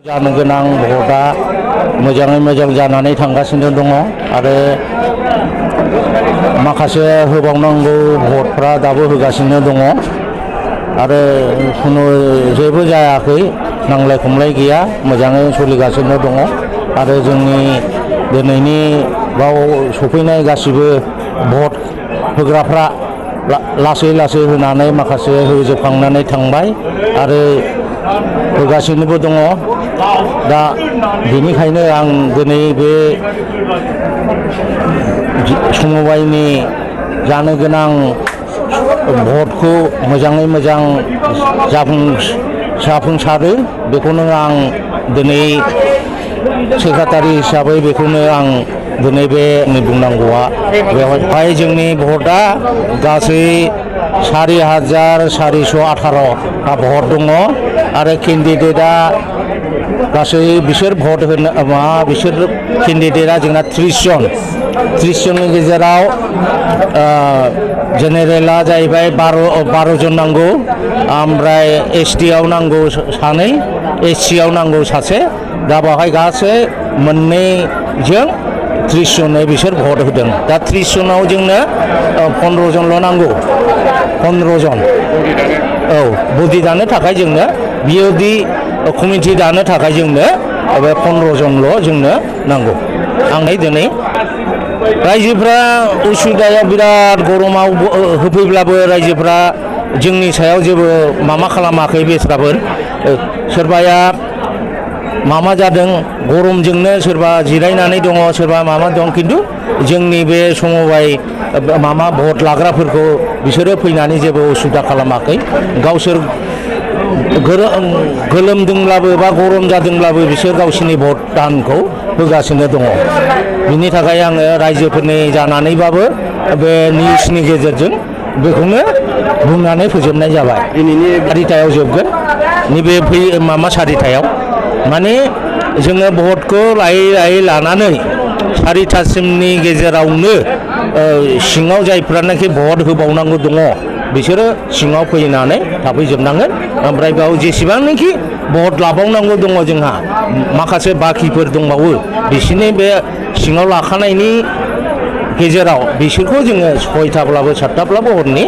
जानो गोनां भटआ मोजाङै मोजां जानानै थांगासिनो दङ आरो माखासे होबावनांगौ भटफ्रा दाबो होगासिनो दङ आरो खुनु जेबो जायाखै, नांलाय खमलाय गैया, मोजाङै सोलिगासिनो दङ आरो जोंनि दिनैनि बाव सफैनाय गासिबो भट होग्राफ्रा लासै लासै होनानै माखासे होजोबखांनानै थांबाय आरो होगासिनोबो दङ। दा बेनिखायनो आं दिनै बे समबायनि जानो गोनां भटखौ मोजाङै मोजां जाफुंसारो बेखौनो आं दिनै सेक्रेटारि हिसाबै बेखौनो आं दिनै बे बुंनांगौआ बेवहाय जोंनि भटआ गासै 4,418टा भट दङ आरो केन्डिडेटआ गासै बिसोर भट होनो बिसोर केन्डिडेटआ जोंना 30 जननि गेजेराव जेनेरेला जाहैबाय 12 जन नांगौ, ओमफ्राय एसटिआव नांगौ 2, एससिआव नांगौ 1। दा बेवहाय गासै मोननैजों 30 जनै बिसोर भट होदों। दा 30 जनाव जोंनो 15 जनल' नांगौ, 15 जन। औ, बडि दानो थाखाय जोंनो बिओडि कमिटि दानो थाखाय जोंनो बे 15 जनल' जोंनो नांगौ। आं दिनै रायजोफ्रा उसुबिदायाव बिराद गरमाव होफैब्लाबो रायजोफ्रा जोंनि सायाव जेबो माबा खालामाखै। बेस्राफोर सोरबाया माबा जादों गरमजोंनो, सोरबा जिरायनानै दङ, सोरबा माबा दं, खिन्थु जोंनि बे समबाय माबा भट लाग्राफोरखौ बिसोरो फैनानै जेबो उसुबिदा खालामाखै। गावसोर गोलोमदोंब्लाबो बा गरम जादोंब्लाबो बिसोर गावसोरनि भट दानखौ होगासिनो दङ। बिनि थाखाय आङो रायजोफोरनि जानानैबाबो बे निउसनि गेजेरजों बेखौनो बुंनानै फोजोबनाय जाबाय। दिनैनि 4टायाव जोबगोन, नैबे 4टायाव माने जोङो भटखौ लायै लानानै 4टासिमनि गेजेरावनो सिङाव जायफ्रानाखि भट होबावनांगौ दङ बिसोरो सिङाव फैनानै थाफैजोबनांगोन। ओमफ्राय बेयाव जेसेबांनाखि भट लाबावनांगौ दङ जोंहा माखासे बाखिफोर दंबावो, बिसोरनि बे सिङाव लाखानायनि गेजेराव बिसोरखौ जोङो 6टाब्लाबो 7टाब्लाबो हरनि